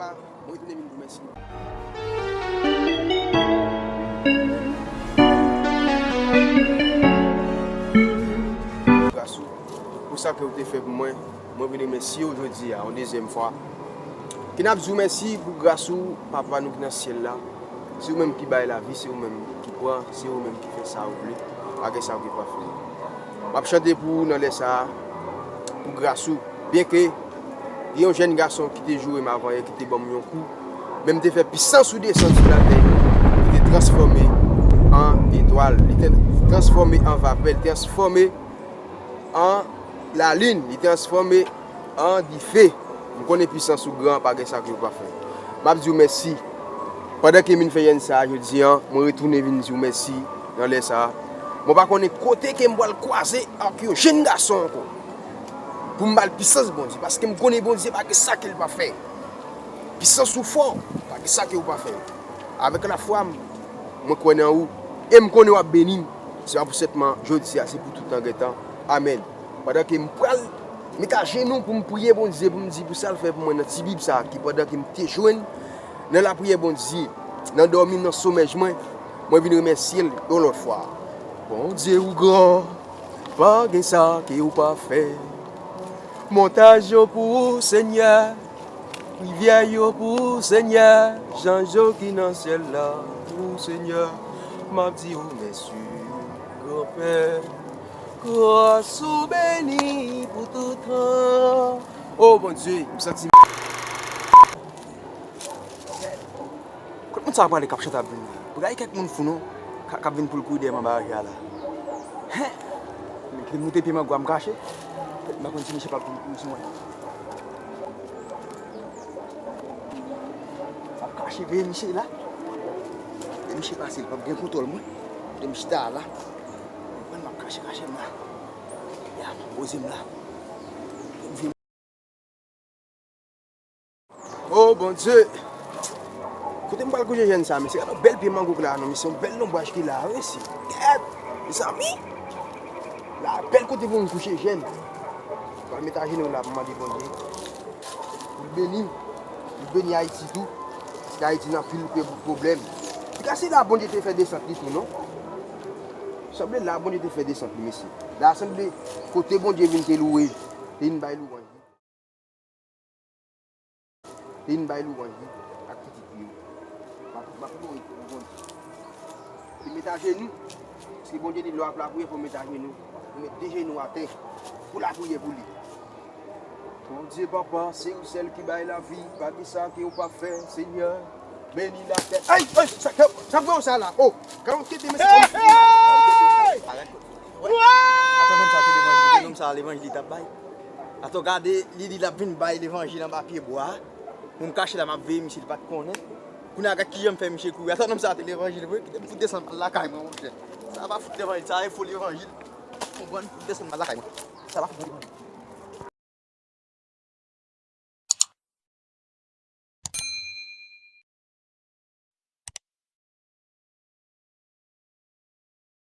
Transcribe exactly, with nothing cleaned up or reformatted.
Mwen retounen vin di w mèsi. Gras ou, pou sa ke w te fè pou mwen, mwen vin remèsye w jodi a, yon dezyèm fwa. Ke n ap di w mèsi pou gras ou, Papa nou ki nan syèl la. Se ou menm ki bay lavi, se ou menm ki pran, se ou menm ki fè sa ou vle. Pa gen sa ou ki pa fè. M ap chante pou ou nan lè sa a, pou gras ou. Byenke gen yon jèn gason ki te joure m avanyè, ki te ban m yon kou, men m te fè pisans ou desann sou latè, li te transfòme an etwal, li te transfòme an vapè, li te transfòme an lalin, li transfòme an dife. M konnen pisans ou gran, pa gen sa ke ou pa fè. M ap di w mèsi. Pandan ke m vin fè jèn sa a jodi a, mwen retounen vin di w mèsi nan lè sa a. Mwen pa konnen kote ke m pral kwaze ak yon jèn gason ankò pou m ba l pisans Bondye, paske m konnen Bondye pa gen sa ke l pa fè. Pisans ou fò, pa gen sa ke ou pa fè. Avèk lafwa m, mwen kwè nan ou, e m konnen w ap beni m. Se pa pou sèlman jodi a, se pou tout tan gen tan. Amèn. Pandan ke m pral met ajenou pou m priye Bondye, pou m di pou sa l fè pou mwen nan ti Bib sa a, ki pandan ke m te jwenn nan lapriyè Bondye, nan dòmi m, nan somèy mwen, mwen vin remèsye l yon lòt fwa. Bondye ou gran, pa gen sa ke ou pa fè. Montaj yo pou ou, Senyè. Rivyè yo pou ou, Senyè. Zanj yo ki nan syèl la pou ou, Senyè. M ap di ou mèsi, Granpè. Gras ou beni pou tout tan. O Bondye, m santi. Kot moun sa a prale k ap chante ap vin la? Pou gade kèk moun fou non, k ap vin pou l kouri dèyè m anba raje a la. Hen! Men ki moute pye mango a m kache. M pa konn si misye p ap vin kouri sou mwen. M ap kache veye misye la. Lè misye pase, li p ap gen kontwòl mwen. Lè misye ta la. Mwen, m ap kache, kache m la. Ya, poze m la. O Bondye! Kote m pral kouri jèn sa, mesye? Gade yon bèl pye mango ki la, non, mesye, yon bèl lonbraj ki la, wi, mesye. Gèt! Mezanmi! La bèl kote pou m kouche jèn. Pral met ajenou la pou mande Bondye pou l beni m, pou l beni Ayiti tou. Paske Ayiti nan anpil pwoblèm. Piga se la Bondye te fè desant li tou, non? Sanble la Bondye te fè desant li, mesye. La sanble kote Bondye vin te louwe, te vin bay louwanj li. Te vin bay louwanj li ak pitit li yo. M ap, m ap louwe pou Bondye. Te met ajenou. Paske Bondye di lè w ap lapriyè, fò w met ajenou. Ou met de jenou atè pou lapriyè pou li. Bondye Papa, se ou sèl ki bay lavi, pa gen sa ke ou pa fè, Senyè. Beni latè. Ay, ay, sa, sa, sa fè w sa la? O, gade yon tete, mesye. Hey, hey! Atò nonm sa te levanjil, nonm sa levanjil li t ap bay. Atò gade, li di l ap vin bay levanjil anba pye bwa. Mwen m kache la, m ap veye misye, li pa t konnen. Kounye a gad kijan m fè misye kouri. Atò nonm sa te levanjil vre, kite m fout desann m al lakay mwen, monchè. Sa pa fout levanjil, sa e fo levanjil. Konprann, fout desann m al lakay mwen. Sa pa fout levanjil.